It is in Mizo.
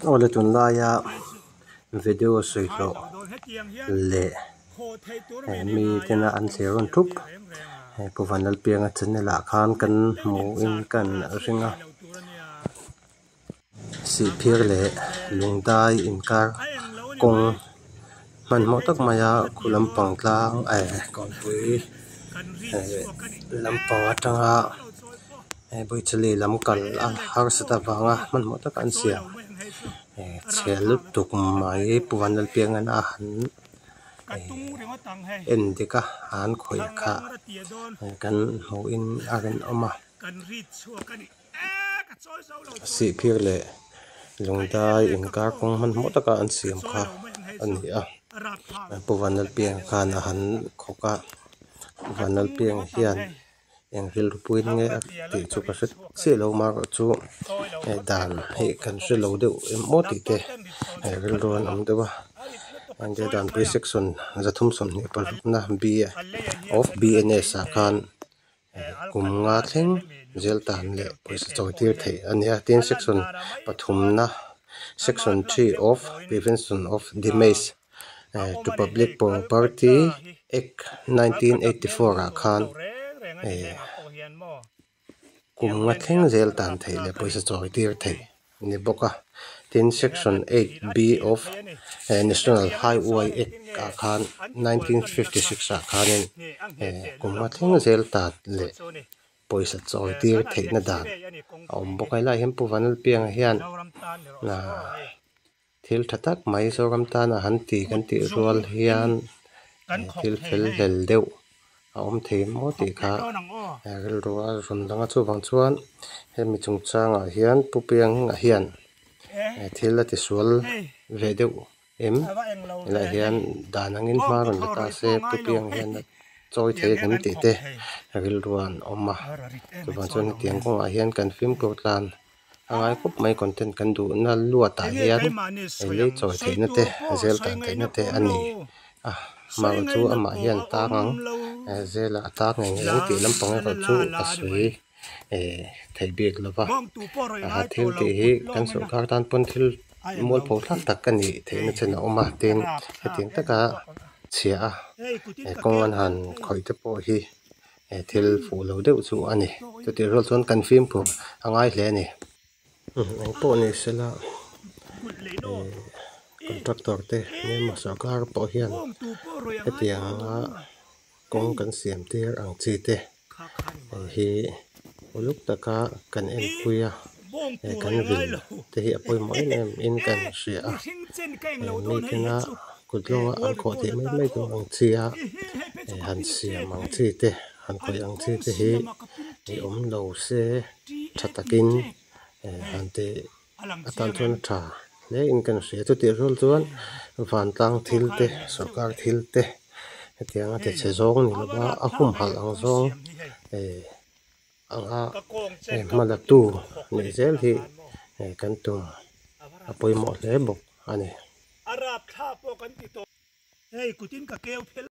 Awle tunlaia video sawi hlawh leh mi tena an thlir rawn thup he Pu Vanlalpianga channel ah khan kan hmuhin kan ring a Sihphir leh Lungdai inkar kawng hmanhmawh tak maia khu lampang tlang eh kawnpui eh lampang atanga Buichali lam kal a harsat avanga hmanhmawh taka an siam eh chhe lutuk mai Pu Vanlalpianga'n a han en dik a an khawih kha kan hmuhin a rinawm a. Sihphir leh Lungdai inkar kawng hmanhmawh taka an siam kha a ni a. Pu Vanlalpianga khan a han khawk a, Pu Vanlalpianga hian eng rilru puiin nge a tih chu ka hre chiah lo amaherawhchu hei dan hi kan hre lo deuh em aw tih te rilru an awm deuh a. Engtia danpui section 326 na B of BNS ah khan kum nga thleng zel tan leh pawisa chawi tir theih a ni a tin section pathumna section 3 of prevention of damage to public property act 1984 ah khan kum nga thleng zel tan theih leh pawisa chawi tir theih a ni bawk a tin section 8 B of national highway act ah khan 1956 ah khanin kum nga thleng zel tan leh pawisa chawi tir theihna dan a awm bawk a helaiah hian Pu Vanlalpianga hian thil tha tak mai Zoram tana han ti kan tih rual hian thil fel hlel deuh a awm thei maw tih kha rilru a rawn lang a chuvang chuan hemi chungchangah hian Pu Pianga hian thil a tisual ve deuh em helaiah hian dan angin hma rawn la ta se Pu Pianga hian a chawi thei ang em tih te rilru an awm a chuvang chuan hetiang kawngah hian kan fimkhur tlan a ngai khawp mai content kan duhna luatah hian lei chawi theihna te zel tan theihna te a ni a amaherawh chu amah hian tang ang zelah a tang ngei ngei ang tih lampang erawh chu ka sawi eh theih bik lo va a thil tih hi kan sorkar tan pawn thil mualpho thlak tak a nih theihna chen a awm a tin hetiang taka chhia a kawng an han khawih te pawh hi. He thil fuh lo deuh chu a ni. Chutih rual chuan kan fimkhur a ngai hle a ni. Eng pawh ni sela eh contractor te emaw sorkar pawh hian hetiang anga kawng kan siam tir ang chi te hi uluk taka kan enpui a eh kan vil te hi a pawimawh em em in kan hria a mi tena kut lawnga an khawh theih mai mai tur ang chi a eh han siam ang chi te han khawih ang chi te hi ih awm lo se tha takin eh han tih atan chuan a tha hle in kan hria chutih rual chuan vantlang thil te sorkar thil te hetianga ti chhe zawng ni lova a humhalh ang zawng eh anga eh hma la tu neih zel hi eh kan tum a pawimawh hle bawk a ni. A rapthla pawh kan ti tawh. Hei kutin ka keu phel.